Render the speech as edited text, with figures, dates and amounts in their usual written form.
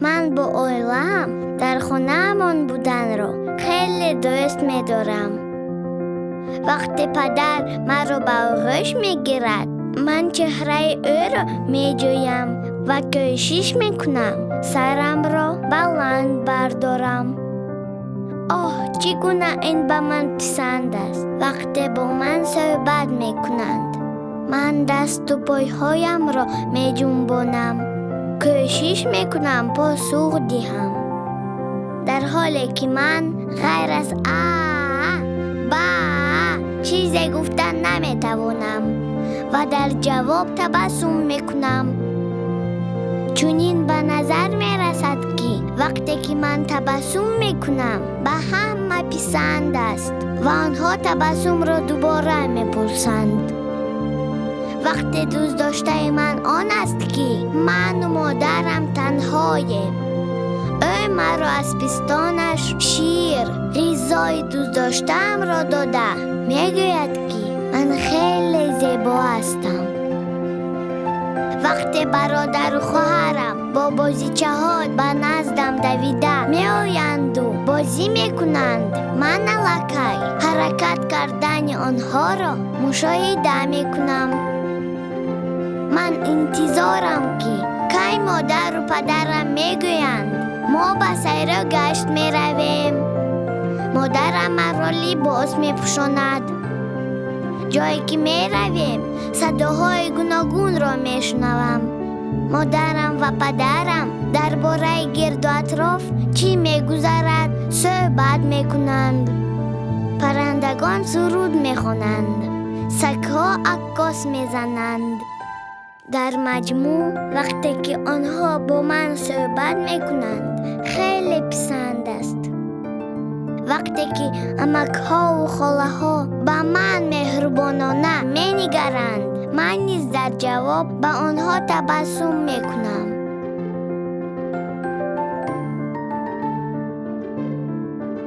Ман бо оилаам дар хонаамон буданро хеле дӯст медорам. Вақте падар маро ба оғӯш мегирад, ман чеҳраи ӯро меҷӯям ва кӯшиш мекунам сарамро баланд бардорам. Оҳ, чӣ гуна ин ба ман писанд аст, вақте бо ман суҳбат мекунанд. Ман дасту пойҳоямро меҷунбонам, кӯшиш мекунам посух диҳам, дар ҳоле ки ман ғайр аз аа ба чизе гуфта наметавонам ва дар ҷавоб табассум мекунам. Чунин ба назар мерасад, ки вақте ки ман табассум мекунам, ба ҳама писанд аст ва онҳо табассумро дубора мепурсанд. Вақте дӯстдоштаи ман он аст, ки ману модарам танҳоем. Ӯ маро аз пистонаш шир, ғизои дӯстдоштаамро дода, мегӯяд, ки ман хеле зебо ҳастам. Вақте бародару хоҳарам бо бозичаҳо ба наздам давида меоянду бозӣ мекунанд, ман аллакай ҳаракат кардани онҳоро мушоҳида мекунам. Ман интизорам, ки кай модару падарам мегӯянд: «Мо ба сайру гашт меравем». Модарам маро либос мепӯшонад. Ҷое ки меравем, садоҳои гуногунро мешунавам. Модарам ва падарам дар бораи гирду атроф чӣ мегузарад суҳбат мекунанд. Паррандагон суруд мехонанд, сагҳо аккос мезананд. Дар маҷмӯъ, вақте ки онҳо бо ман суҳбат мекунанд, хеле писанд аст. Вақте ки амакҳову холаҳо ба ман меҳрубонона менигаранд, ман низ дар ҷавоб ба онҳо табассум мекунам.